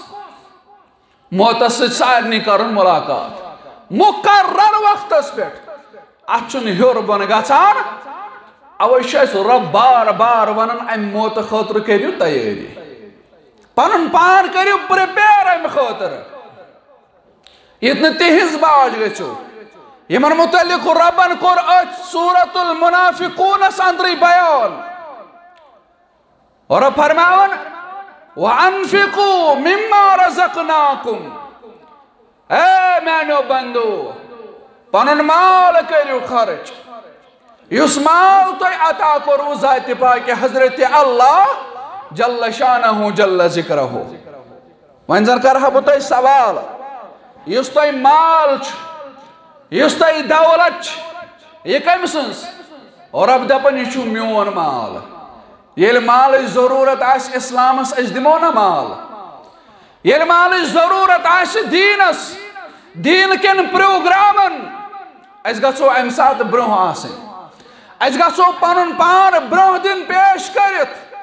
موتس سۭتۍ سارنٕے کرُن ملاقات مقرر وقتس پٮ۪ٹھ۔ اتھ چھُنہٕ ہیوٚر بۄن گژھان۔ اوے چھُ اسہِ رۄب بار بار ونان، امہِ موتہٕ خٲطرٕ کٔرِو تیٲری، پنُن پان کٔرِو پریپیئر امہِ خٲطرٕ۔ ییٚتہِ نہٕ تِہنٛز باج گٔژھِو۔ یِمن متعلق رۄبن کوٚر أتھۍ سورۃ المنافقونس اندرٕے بیان۔ اور فرماوان، وَأَنفِقُوا مِمَّا رَزَقْنَاكُمْ۔ اے میانیو بندو، پنُن مال کٔرِو خرچ۔ یُس مال تۄہہِ عطا کوٚروٕ ذاتِ پاکہِ حضرت اللہ جل شانہ جل ذکرہ۔ وۄنۍ زن کرٕ ہا بہٕ تۄہہِ سوال، یُس تۄہہِ مال چھُ، یُس تۄہہِ دولت چھِ، یہِ کٔمۍ سٕنٛز؟ رۄب دَپان، یہِ چھُ میون مال۔ ییٚلہِ مالٕچ ضروٗرت آسہِ اِسلامس، أسۍ دِمو نہ مال؟ ییٚلہِ مالٕچ ضروٗرت آسہِ دیٖنس، دیٖن کٮ۪ن پروگرامن، أسۍ گژھو اَمہِ ساتہٕ برٛونٛہہ آسٕنۍ۔ أسۍ گژھو پنُن پان برٛونٛہہ دیُن پیش کٔرِتھ۔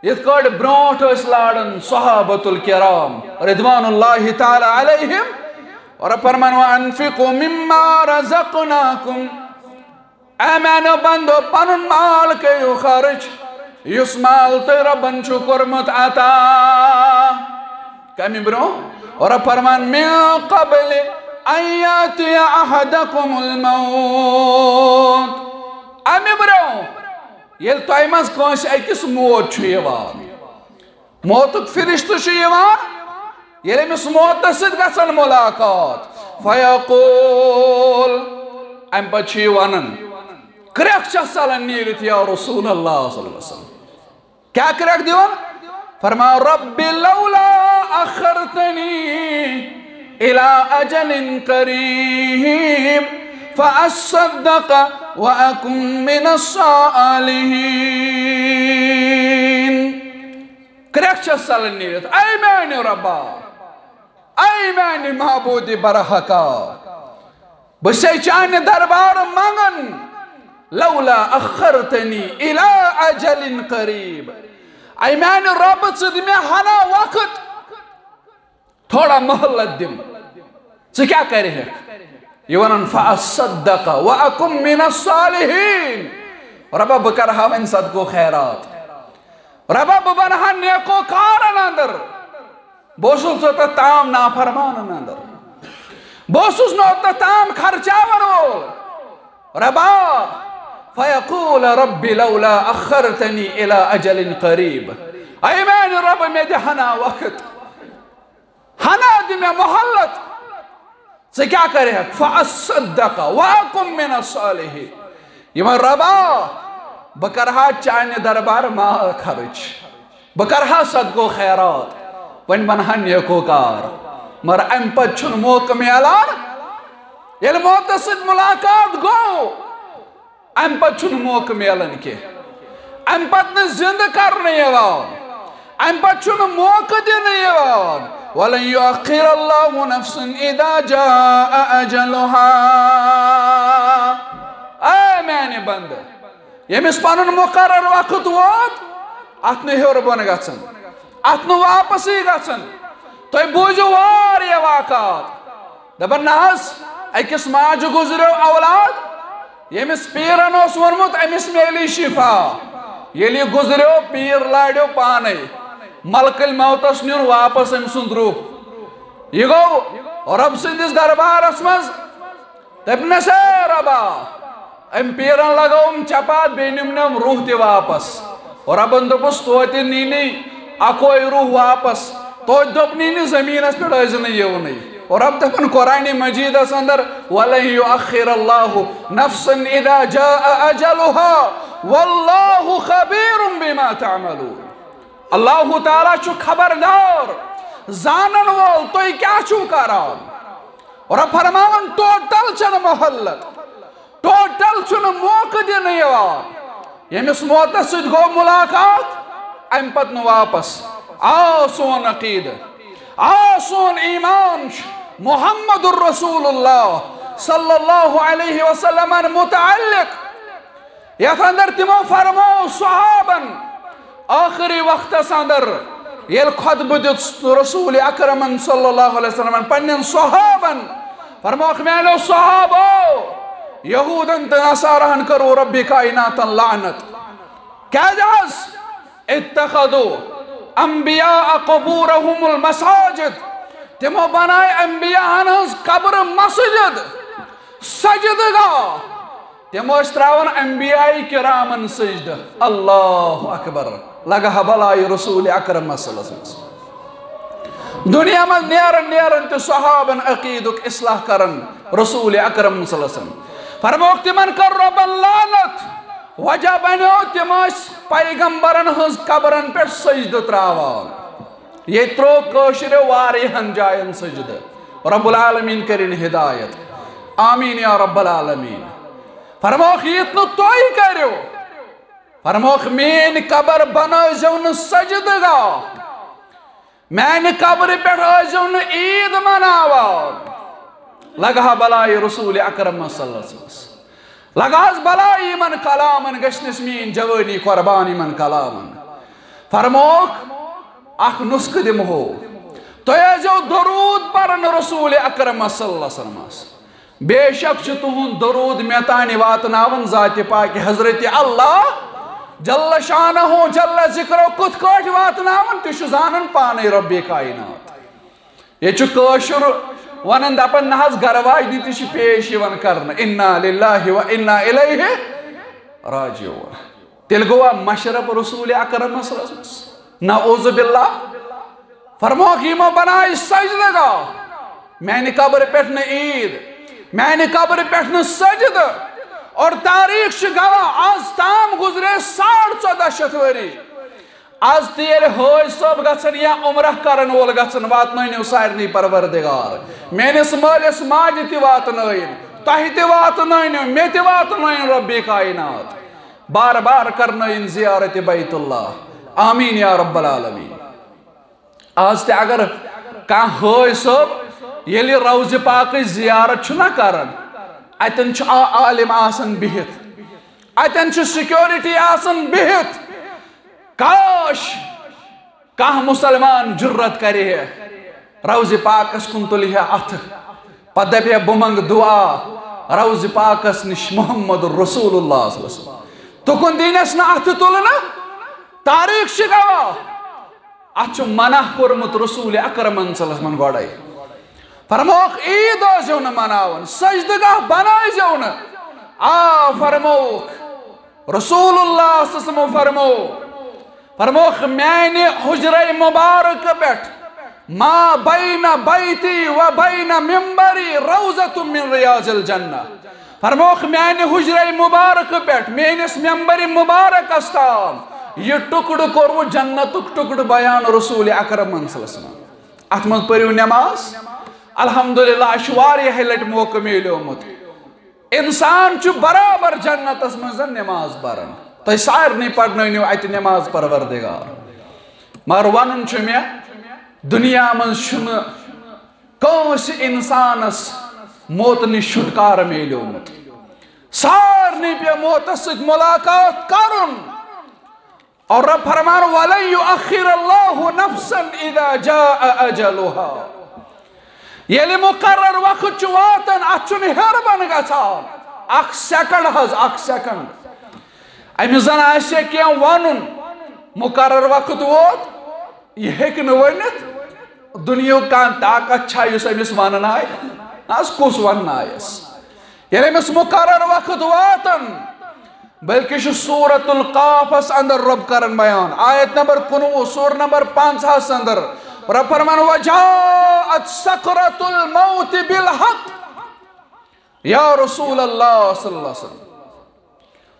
یِتھ کٲٹھۍ برونٛٹھ ٲسۍ لاران صحابۃ الکرام رضوان اللہ تعالیٰ علیہم، اور فرمان، وَأَنفِقُوا مِمَّا رَزَقْنَاكُمْ۔ اے میانیو بندو، پنُن مال کٔرِو خرچ، یُس مال تۄہہِ رۄبن چھُ کوٚرمُت عطا۔ کمہِ برونٛہہ؟ اور فرمان، مِن قَبْلِ أَن يَأْتِيَ أَحَدَكُمُ الْمَوْتُ۔ امہِ برونٛہہ ییٚلہِ تۄہہِ منٛز کٲنٛسہِ أکِس موت چھُ یِوان، موتُک فرشتہٕ چھُ یِوان، ییٚلہِ أمِس موتس سۭتۍ گژھن ملاقات، فیقول، امہِ پتہٕ چھُ یہِ ونان، کرٛٮ۪کھ چھس ژلان نیٖرِتھ، یا رسول اللہ صلی اللہ علیہ وسلم۔ کیٛاہ کرٛٮ۪کھ دِوان؟ فرمان، رب لولا اخرتنی الی اجل قریب فاصدق واکن من الصالحین۔ کرٛٮ۪کھ چھس ژلان نیٖرِتھ، اے میانہِ رۄبا، اے میانہِ معبودِ برحقا، بہٕ چھسے چانہِ دربارٕ منگان، لولا اخرتنی الی اجل قریب، اے میانہِ رۄبہٕ، ژٕ دِ مےٚ ہنا وقت، تھوڑا مہلت دِم۔ ژٕ کیٛاہ کرِ ہٮ۪کھ؟ یہِ ونان، فاصدق واکن من الصالحین۔ رۄبا، بہٕ کرٕ ہا وۄنۍ صدقہٕ و خیرات۔ رۄبا، بہٕ بنہٕ ہا نیکو کارن اندر۔ بہٕ اوسُس نہٕ اوٚتتھ تام نافرمانن اندر۔ بہٕ اوسُس نہٕ اوٚتتھ تام خرچاون وول۔ رۄبا، فیقول رب لولا اخرتنی الی اجل قریب۔ اے میانہِ رۄبہٕ، مےٚ دِ ہنا وقت۔ ہنا دِ مےٚ مہلت۔ ژٕ کیٛاہ کرِ ہٮ۪کھ؟ فاصدق واکن من الصالحین۔ یہِ وَن، رۄبا، بہٕ کرٕ ہا چانہِ دربار مال خرٕچ، بہٕ کرٕ ہا صدقہٕ و خیرات، وۄنۍ بنہٕ ہا نیکوکار، مگر امہِ پتہٕ چھُنہٕ موقعہٕ میلان۔ ییٚلہِ موتس سۭتۍ ملاقات گوٚو، امہِ پتہٕ چھُنہٕ موقعہٕ میلان کینٛہہ۔ امہِ پتہٕ نہٕ زِندٕ کرنہٕ یِوان، امہِ پتہٕ چھُنہٕ موقعہٕ دِنہٕ یِوان۔ وَلَن يُؤَخِّرَ اللَّهُ نَفْسًا إِذَا جَاءَ أَجَلُهَا۔ اے میانہِ بندٕ، ییٚمِس پنُن مقرر وقت ووت، اتھ نہٕ ہیوٚر بۄن گژھان، اتھ نہٕ واپسٕے گژھان۔ تُہۍ بوٗزِو واریاہ واقعات۔ دَپان، نہ حظ، أکِس ماجہِ گُزریو اولاد، ییٚمِس پیٖرن اوس ووٚنمُت، أمِس میلی شفا۔ ییٚلہِ یہِ گُزریو، پیٖر لاریو پانے، ملکل موتس نیُن واپس أمۍ سُنٛد روح۔ یہِ گوٚو رۄب سٕنٛدِس دربارس منٛز۔ دوٚپنس، اے ربا، أمۍ پیٖرن لگٲوٕم چپات، بیٚیہِ نیوٗم نہٕ روح تہِ واپس۔ ربن دوٚپُس، توتہِ نی نی اکوے روح واپس، توتہِ دوٚپ نی نہٕ زٔمیٖنس پٮ۪ٹھ ٲسۍ نہٕ یِونٕے۔ رب دپان قرآن مجیدس اندر، ولن یؤخر اللہ نفسا اذا جاء اجلها واللہ خبیر بما تعملون۔ اللہ تعالیٰ چھُ خبردار، زانن وول تُہۍ کیٛاہ چھِو کران۔ رب فرماوان، ٹوٹل چھنہٕ مہلت، ٹوٹل چھُنہٕ موقعہٕ دِنہٕ یِوان۔ ییٚمِس موتس سۭتۍ گوٚو ملاقات، امہِ پتہٕ نہٕ واپس۔ آ سون عقیدٕ، آ سون ایمان چھُ محمد رسول اللہ صلی اللہ علیہ وسلمن متعلق، یتھ اندر تِمو فرموو صحابن، ٲخری وقتس اندر ییٚلہِ خطبہٕ دیُت رسول اکرمن صلی اللہ علیہ وسلمن پننٮ۪ن صحابن، فرمووُکھ، میانیو صحابو، یہودن تہٕ نصاراہن کٔرٕو ربِ کائناتن لعنت۔ کیازِ حظ؟ اتخذوا انبیاء قبورهم المساجد۔ تِمو بنایہِ انبیاہن ہٕنٛز قبرٕ مسجد، سجدٕ گاہ۔ تِم ٲسۍ تراوان انبیاء کرامن سجدٕ۔ اللہ اکبر۔ لگہٕ ہا بلاے رسول اکرمس صلی اللہ علیہ وسلمس۔ دنیا منٛز نیران نیران تہِ صحابن عقیدُک اصلاح کران رسول اکرم صلی اللہ علیہ وسلم۔ فرمووُکھ، تِمن کٔر رۄبن لعنت۔ وجہ بنیو، تِم ٲسۍ پیغمبرن ہٕنٛز قبرن پٮ۪ٹھ سجدٕ تراوان۔ ییٚتہِ ترٛوو کٲشرٮ۪و واریاہن جاین سجدٕ۔ رب العالمین کٔرِن ہدایت۔ آمین یا رب العالمین۔ فرمووُکھ، یِتھ نہٕ تُہۍ کٔرِو۔ فرمووُکھ، میٲنۍ قبر بنٲوزیو نہٕ سجدٕ گاہ، میانہِ قبرِ پٮ۪ٹھ ٲسۍزیو نہٕ عید مناوان۔ لگہٕ ہا بلاے رسول اکرم صلی اللہ علیہ وسلم۔ لگہٕ حظ بلاے یِمن کلامن، گژھِ نہٕ میٲنۍ جوٲنی قربان یِمن کلامن۔ فرمووُکھ، اکھ نسخہٕ دِمہو۔ تُہۍ ٲسۍزیو درود پران رسول اکرم صلی اللہ علیہ وسلمس۔ بے شک چھُ تُہُنٛد درود مےٚ تانۍ واتناوان ذاتِ پاکہِ حضرت اللہ جل شانہ جل ذکرہ۔ کِتھ کٲٹھۍ واتناوان، تہِ چھُ زانان پانے ربِ کائنات۔ ییٚتہِ چھُ کٲشُر ونان، دپان، نہ حظ، گرٕ واجنہِ تہِ چھِ پیش یِوان کرنہٕ، انا للہ و انا الیہ راجعون۔ تیٚلہِ گوٚوا مشرف رسول اکرم صلی اللہ علیہ وسلم؟ نعوذ باللہ۔ فرمووُکھ، یِمو بنایہِ سجدٕ گاہ، میانہِ قبرِ پٮ۪ٹھ نہٕ عید، میانہِ قبرِ پٮ۪ٹھ نہٕ سجدٕ۔ اور تاریخ چھِ گواہ، از تام گزرے ساڑ ژۄدہ شیٚتھ ؤری۔ از تہِ ییٚلہِ حٲج صٲب گژھن یا عمرہ کرن وول گژھن، واتنٲونِو سارنٕے پروردگار۔ میٲنِس مٲلِس ماجہِ تہِ واتنٲیِن، تۄہہِ تہِ واتنٲونِو، مےٚ تہِ واتنٲیِن ربِ کائنات۔ بار بار کرنٲیِن زیارت بیت اللہ۔ آمین یا رب العالمین۔ آز تہِ اگر کانٛہہ حٲج صٲب ییٚلہِ روضِ پاکٕچ زیارت چھُنہ کران، اتٮ۪ن چھُ آ-، عالم آسان بِہِتھ، اتٮ۪ن چھُ سیکورٹی آسان بِہِتھ۔ کاش کانٛہہ مسلمان جرت کرِ ہے، روضِ پاکس کُن تُلہِ ہے اتھٕ، پتہٕ دپہِ ہے، بہٕ منٛگہٕ دعا روضِ پاکس نِش محمد رسول اللہ صلی اللہ علیہ وسلم۔ تُکُن دِنس نہٕ اتھٕ تُلنہٕ۔ تاریخ چھِ گواہ، اتھ چھُ منع کوٚرمُت رسول اکرمن صلی اللہ علیہ وسلم گۄڈے۔ فرمووُکھ، عید ٲسۍزیو نہٕ مناوان، سجدٕ گاہ بنٲوزیو نہٕ۔ آ، فرمووُکھ، رسول اللہ صلی اللہ علیہ وسلم فرموو، فرمووُکھ، میانہِ حجرے مبارک پٮ۪ٹھ، ما بین بیتی و بین ممبری روضۃ من ریاض الجنہ۔ فرمووُکھ، میانہِ حجرے مبارک پٮ۪ٹھ، میٲنِس ممبرِ مبارکس تام، یہِ ٹُکڑٕ کوٚروٕ جنتُک ٹُکڑٕ بیان رسول اکرمن صلی اللہ علیہ وسلم۔ اتھ منٛز پٔرِو نماز۔ الحمدللہ، اسہِ چھُ واریاہہِ لٹہِ موقعہٕ میلیومُت۔ انسان چھُ برابر جنتس منٛز نماز پران۔ تۄہہِ سارنٕے پرنٲونِو اتہِ نماز پروردگار۔ مگر ونُن چھُ مےٚ، دُنیا منٛز چھُنہٕ کٲنٛسہِ انسانس موتہٕ نِش چھُٹکارٕ میلیومُت۔ سارنٕے پیٚیہِ موتس سۭتۍ ملاقات کرُن۔ اور رب فرمان، "ولن يؤخر الله نفسا إذا جاء أجلها۔" ییٚلہِ مُقرر وقت چھُ واتان، اتھ چھُنہٕ ہیربن گژھان۔ اکھ سیکنڈ حظ، اکھ سیکنڈ۔ أمِس زن آسہِ کینٛہہ ونُن، مُقرر وقت ووت، یہِ ہیٚکہِ نہٕ ؤنِتھ۔ دُنیہُک کانٛہہ طاقت چھا یُس أمِس وننایہِ؟ نہ حظ، کُس وننایس؟ ییٚلہِ أمِس مُقرر وقت واتان، بلکہِ چھُ سورۃ القافس اندر رب کران بیان، آیت نمبر کُنوُہ، سورہ نمبر پنٛژاہس اندر۔ رب فرمان، "وجاءت سکرۃ الموت بالحق۔" یا رسول اللہ صلی اللہ علیہ وسلم،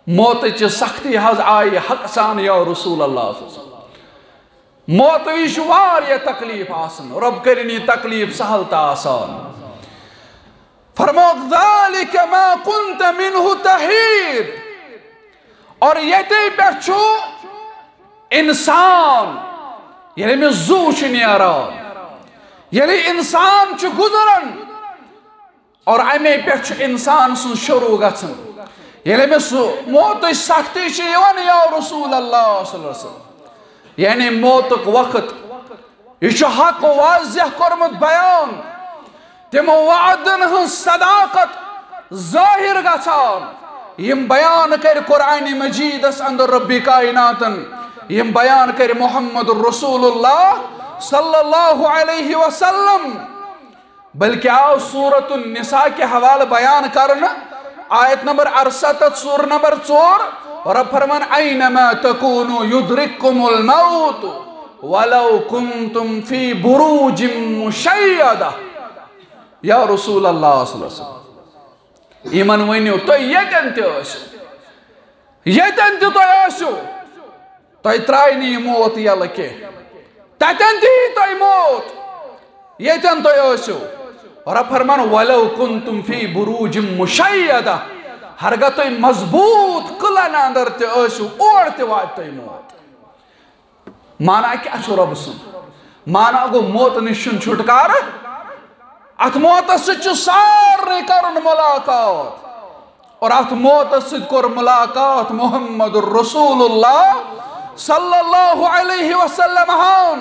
موتٕچ سختی حظ آیہِ حق سان، یا رسول اللہ صلی اللہ علیہ وسلم۔ موتٕچ چھِ واریاہ تکلیف آسان، رب کٔرِن یہِ تکلیف سہل تہٕ آسان۔ فرمووُکھ، "ذلك ما كنت منه تحيد۔" اور ییٚتے پٮ۪ٹھ چھُ انسان، ییٚلہِ أمِس زُو چھُ نیران، ییٚلہِ انسان چھُ گُزران، اور اَمے پٮ۪ٹھ چھُ انسان سُنٛد شروع گژھان۔ ییٚلہِ أمِس سُہ موتٕچ سختی چھِ یِوان، یا رسول اللہ صلی اللہ علیہ وسلم، یعنی موتُک وقت، یہِ چھُ حق واضح کوٚرمُت بیان۔ تِمو وعدن ہٕنٛز صداقت ظٲہِر گژھان، یِم بیان کٔرۍ قرآنِ مجیدس اندر ربِ کائناتن، یِم بیان کٔرۍ محمد رسول اللہ صلی اللہ علیہ وسلم۔ بلکہ آو سورۃ النساء کہِ حوالہٕ بیان کرنہٕ، آیت نمبر اَرسَتَتھ، سورہ نمبر ژور، رب فرمان، "اینما تکونوا یدرککم الموت ولو کنتم فی بروج مشیدہ۔" یا رسول اللہ صلی اللہ علیہ وسلم، یِمن ؤنِو، تُہۍ ییٚتٮ۪ن تہِ ٲسِو، ییٚتٮ۪ن تہِ تُہۍ ٲسِو، تۄہہِ ترٛایہِ نہٕ یہِ موت یَلہٕ کینٛہہ۔ تَتٮ۪ن تہِ یی تۄہہِ موت، ییٚتٮ۪ن تُہۍ ٲسِو۔ رب فرمان، "ولو کنتم فی بروج مشیدہ"، ہرگاہ تُہۍ مضبوٗط قلعن اندر تہِ ٲسِو، اور تہِ واتہِ تۄہہِ موت۔ معنی کیٛاہ چھُ رۄبہٕ سُنٛد؟ معنی گوٚو، موتہٕ نِش چھُنہٕ چھُٹکارٕ۔ اتھ موتس سۭتۍ چھُ سارنٕے کرُن ملاقات۔ اور اتھ موتس سۭتۍ کوٚر ملاقات محمد رسول اللہ صلی اللہ علیہ وسلم ہن۔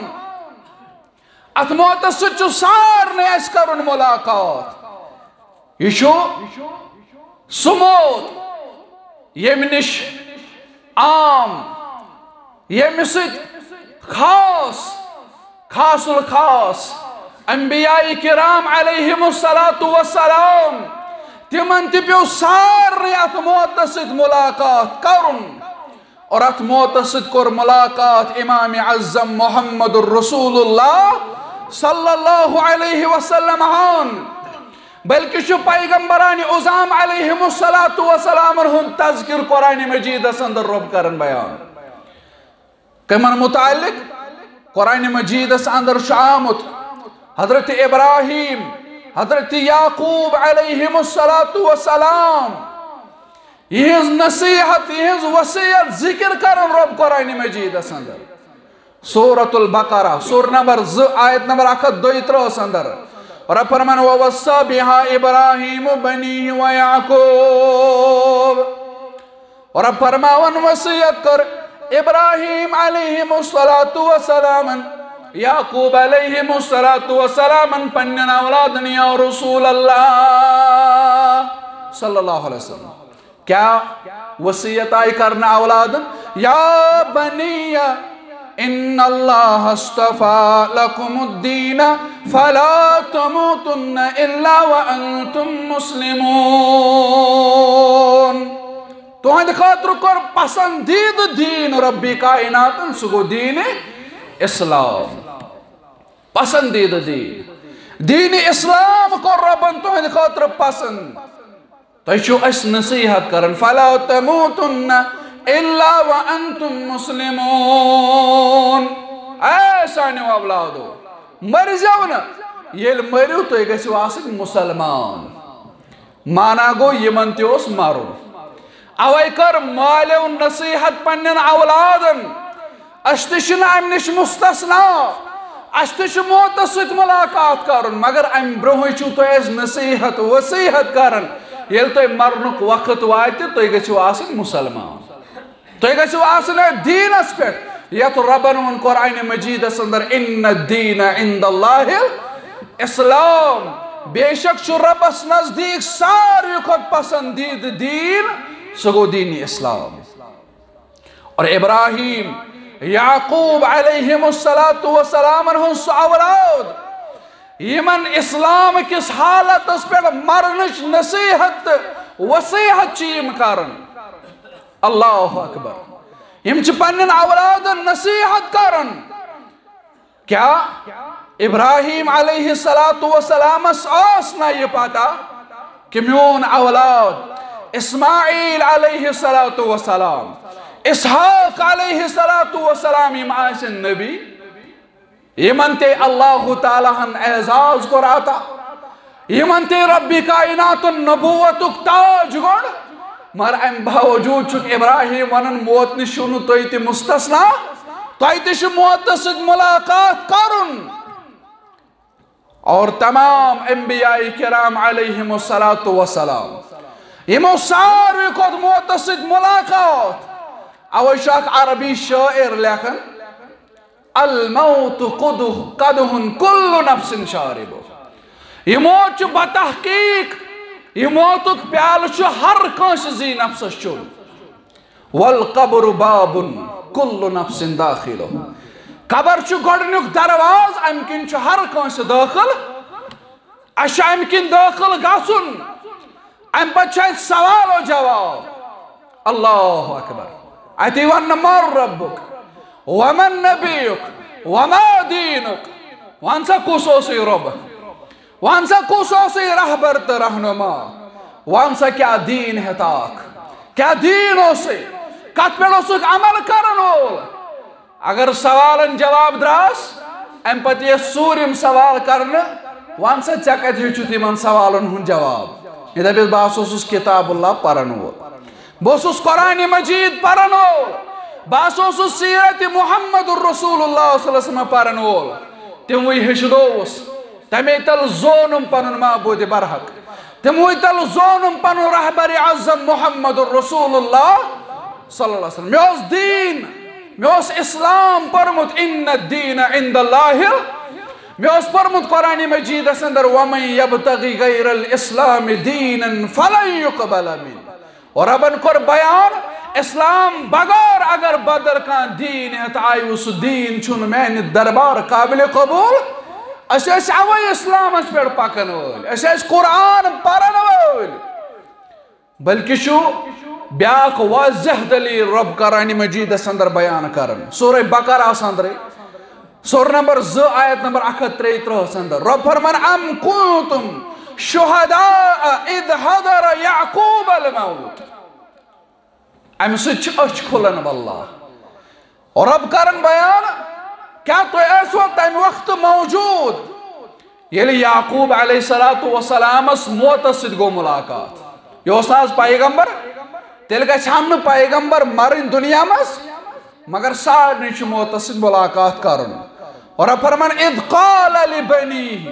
اتھ موتس سۭتۍ چھُ سارنٕے اسہِ کرُن ملاقات۔ یہِ چھُ سُہ موت، ییٚمہِ نِش عام، ییٚمہِ سۭتۍ خاص، خاص الخاص انبیاء کرام علیہم الصلوۃ والسلام، تِمن تہِ پیوٚو سارنٕے اتھ موتس سۭتۍ ملاقات کرُن۔ اور اتھ موتس سۭتۍ کوٚر ملاقات امام اعظم محمد رسول اللہ صلی اللہ علیہ وسلم ہن۔ بلکہ چھُ پیغمبران عظام علیہم الصلوۃ والسلام ہُنٛد تذکر قرآن مجیدس اندر رب کران بیان۔ کمن متعلق؟ قرآن مجیدس اندر چھُ آمُت، حضرت ابراہیم، حضرت یعقوب علیہم الصلوۃ والسلام، یِہٕنٛز نصیحت، یِہٕنٛز وصیت ذکر کران رب قرآن مجیدس اندر۔ سورۃ البقرہ، سورہ نمبر زٕ، آیت نمبر اکھ ہتھ دۄیہِ ترٕٛہس اندر۔ رب فرمان، "ووصى بها إبراهيم بنيه ويعقوب۔" رب فرماوان، وصیت کٔر ابراہیم علیہم الصلوۃ والسلامن، یعقوب علیہم الصلوۃ والسلامن پننٮ۪ن اولادن، یا رسول اللہ صلی اللہ علیہ وسلم۔ کیا وصیت آئی کرنا اولادن؟ "یا بنی ان اللہ اصطفى لكم الدين فلا تموتن الا وانتم مسلمون۔" تہنٛدِ خٲطرٕ کوٚر پسندیدٕ دیٖن ربِ کائناتن، سُہ گوٚو دیٖنِ اسلام۔ پسندیدٕ دیٖن، دیٖنِ اسلام کوٚر ربن تہنٛدِ خٲطرٕ پسند۔ تۄہہِ چھِو اَسہِ نصیحت کران، "فلا تموتن الا وانتم مسلمون۔" اے سانیو اولادو، مٔرزیو نہٕ، ییٚلہِ مٔرِو تُہۍ گٔژھِو آسٕنۍ مُسلمان۔ معنی گوٚو، یِمن تہِ اوس مرُن۔ اوے کٔر مالیو نصیحت پننٮ۪ن اولادن۔ أسۍ تہِ چھِنہٕ امہِ نِش مستثنا۔ اَسہِ تہِ چھُ موتس سۭتۍ ملاقات کرُن، مگر امہِ برونٛہٕے چھِو تُہۍ اَسہِ نصیحت، وصیحت کران، ییٚلہِ تۄہہِ مرنُک وقت واتہِ، تُہۍ گٔژھِو آسٕنۍ مُسلمان۔ تُہۍ گٔژھِو آسٕنۍ أتھۍ دیٖنَس پٮ۪ٹھ، یَتھ رۄبَن ووٚن قرآنِ مجیٖدَس اندر، "ان الدین عند اللہ الاسلام"۔ بے شک چھُ رۄبَس نزدیٖک ساروی کھۄتہٕ پسندیدٕ دیٖن، سُہ گوٚو دیٖنِ اسلام۔ اور ابراہیم، یعقوب علیہم الصلوۃ والسلامن ہُنٛد سُہ اولاد، یِمن اسلام کِس حالتس پٮ۪ٹھ مرنٕچ نصیحت تہٕ وصیحت چھِ یِم کران۔ اللہ اکبر۔ یِم چھِ پننٮ۪ن اولادن نصیحت کران۔ کیا ابراہیم علیہ الصلوۃ والسلامس ٲس نہ یہِ پتہ کہ میون اولاد اسماعیل علیہ الصلوۃ والسلام، اسحاق علیہ الصلوۃ والسلام، یِم آسن نبی؟ یِمن تہِ اللہ تعالیٰ ہن اعزاز کوٚر عطا، یِمن تہِ رب کائناتن نبوتُک تاج گوٚڑ، مگر امہِ باوجود چھُکھ ابراہیم ونان، موت نِش چھِو نہٕ تُہۍ تہِ مستثنا، تۄہہِ تہِ چھُ موتس سۭتۍ ملاقات کرُن۔ اور تمام انبیاء کرام علیہم الصلوۃ والسلام، یِمو ساروی کھۄتہٕ موتس سۭتۍ ملاقات۔ اوے چھُ اکھ عربی شٲعر لیکھان، "الموت قدح، قدح کل نفس شارب"۔ یہِ موت چھُ بتحقیق، یہِ موتُک پیالہٕ چھُ ہر کٲنٛسہِ زی نفسس چیوٚن۔ "والقبر باب کل نفس داخلہ"۔ قبر چھُ گۄڈٕنیُک دروازٕ، امہِ کِنۍ چھُ ہر کٲنٛسہِ دٲخل۔ اسہِ چھُ امہِ کِنۍ دٲخل گژھُن، امہِ پتہٕ چھُ اسہِ سوال و جواب۔ اللہ اکبر۔ اتی وننہٕ، "من ربک ومن نبیک وما دینک"۔ ون سا، کُس اوسُے رۄب؟ ون سا، کُس اوسُے رہبر تہٕ رہنما؟ ون سا، کیا دین ہیتاکھ؟ کیا دین اوسُے؟ کتھ پٮ۪ٹھ اوسُکھ عمل کرن وول؟ اگر سوالن جواب دراس، امہِ پتہٕ یہِ سوٗرِم سوال کرنہٕ، ون سا، ژےٚ کتہِ ہیوٚچھُتھ یِمن سوالن ہُنٛد جواب؟ یہِ دپٮ۪س، بہٕ ہسا اوسُس کتاب اللہ پرن وول، بہٕ اوسُس قرآن مجید پرن وول، بہٕ ہسا اوسُس سیرت محمد رسول اللہ صلی اللہ علیہ وسلم پرن وول۔ تِموٕے ہیٚچھنووُس، تمے تل زونُم پنُن معبود برحق، تِموٕے تل زونُم پنُن رہبر اعظم محمد رسول اللہ صلی اللہ علیہ وسلم۔ مےٚ اوس دیٖن، مےٚ اوس اسلام پوٚرمُت، "ان الدین عند اللہ"۔ مےٚ اوس پوٚرمُت قرآن مجیدس اندر، "ومن یبتغی غیر الاسلام دینا فلن یقبل منہ"۔ اور ربن کوٚر بیان، اسلام بغٲر اگر بدل کانٛہہ دیٖن ہیٚتھ آیوٕ، سُہ دیٖن چھُنہٕ میانہِ دربار قابل قبول۔ أسۍ ٲسۍ اوے اسلامس پٮ۪ٹھ پکن وٲلۍ، أسۍ ٲسۍ قرآن پرن وٲلۍ۔ بلکہِ چھُ بیاکھ واضح دلیل رب قرآن مجیدس اندر بیان کران، سورہ بقرہ اندرے، سورہ نمبر زٕ، آیت نمبر اکھ ہتھ ترٛیہِ ترٕٛہس اندر۔ رب فرمان، "ام کنتم شہداء اذ حضر یعقوب الموت"۔ امہِ سۭتۍ چھِ أچھ کھُلان واللہ۔ رب کرن بیان، کیا تُہۍ ٲسوا تمہِ وقتہٕ موجود، ییٚلہِ یعقوب علیہ الصلوۃ والسلامس موتس سۭتۍ گوٚو ملاقات؟ یہِ اوس نہ حظ پیغمبر؟ تیٚلہِ گژھِ ہم نہٕ پیغمبر مرٕنۍ دُنیا منٛز؟ مگر سارنٕے چھُ موتس سۭتۍ ملاقات کرُن۔ اور فرمان، "اذ قال لبنیہ"،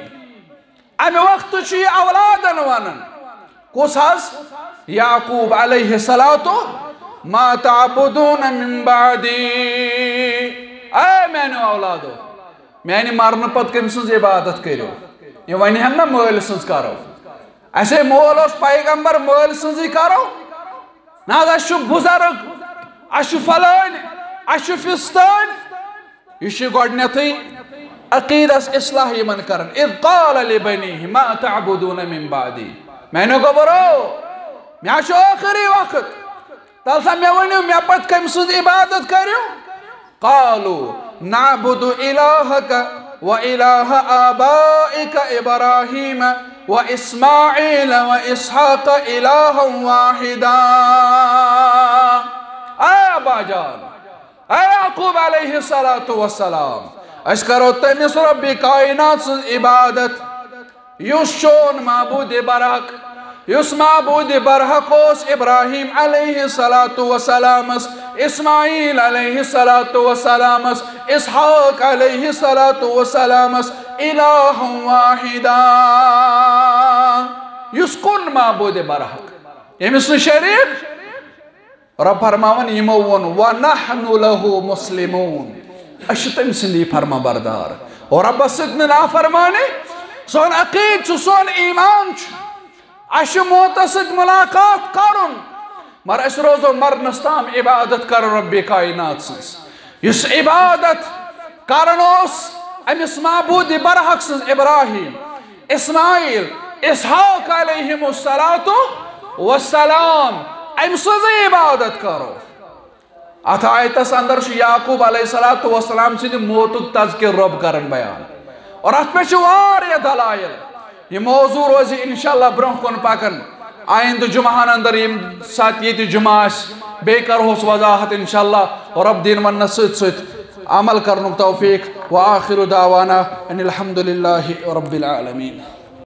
امہِ وقتہٕ چھُ یہِ اولادن ونان۔ کُس حظ؟ یعقوب علیہ الصلوۃ، "ما تعبدون من بعدی"۔ اے میانیو اولادو، میانہِ مرنہٕ پتہٕ کٔمۍ سٕنٛز عبادت کٔرِو؟ یہِ ونہِ ہن نہ مٲلۍ سٕنٛز کرو۔ اسے مول اوس پیغمبر، مٲلۍ سٕنٛزٕے کرو؟ نہ حظ، اسہِ چھُ بُزرگ، اسہِ چھُ فلٲنۍ، اسہِ چھُ فستٲنۍ۔ یہِ چھُ گۄڈٕنیتھٕے عقیدس اصلاح یِمن کران۔ "اذ قال لبنیہ ما تعبدون من بعدی"۔ میانیو گوبرو، مےٚ چھُ ٲخری وقت۔ تَلہٕ سا مےٚ ؤنِو، مےٚ پتہٕ کٔمۍ سٕنٛز عبادت کٔرِو؟ قالوا نعبد إلهك وإله آبائك إبراهيم وإسماعيل وإسحاق إلها واحدا۔ اے ابا جان، اے یعقوب علیہ الصلوۃ والسلام، أسۍ کرو تٔمِس رۄبِ کائنات سٕنٛز عبادت، یُس چون معبود برحق، یُس معبود برحق اوس ابراہیم علیہ الصلوۃ والسلامس، اسماعیل علیہ الصلوۃ والسلامس، اسحاق علیہ الصلوۃ والسلامس، الہا واحدا، یُس کُن معبود برحق، ییٚمِس نہٕ شریک۔ رب فرماوان، یِمو ووٚن، "ونحن لہ مسلمون"، أسۍ چھِ تٔمۍ سٕنٛدی فرما بردار۔ اور ربس سۭتۍ نہٕ نافرمانی، سون عقیٖد چھُ، سون ایمان چھُ، اَسہِ چھُ موتس سۭتۍ ملاقات کرُن، مگر أسۍ روزو مرنس تام عبادت کرُن رب کائنات سٕنٛز۔ یُس عبادت کران اوس أمِس معبوٗدِ برحق سٕنٛز، ابراہیم، اسماعیل، اسحاق علیہم الصلوۃ والسلام، أمۍ سٕنٛزٕے عبادت کرو۔ اتھ آیتس اندر چھُ یعقوب علیہ الصلوۃ والسلام سٕنٛدِ موتُک تذکر رب کران بیان، اور اتھ پٮ۪ٹھ چھِ واریاہ دلائل۔ یہِ موضوع روزِ انشاءاللہ برونٛہہ کُن پکان۔ آیندٕ جمعہن اندر، ییٚمہِ ساتہٕ ییٚتہِ جمعہ آسہِ، بیٚیہِ کرہوس وضاحت انشاءاللہ۔ اور رب دِیِن وننس سۭتۍ سۭتۍ عمل کرنُک توفیق۔ وآخر دعوانا ان الحمد للہ رب العالمین۔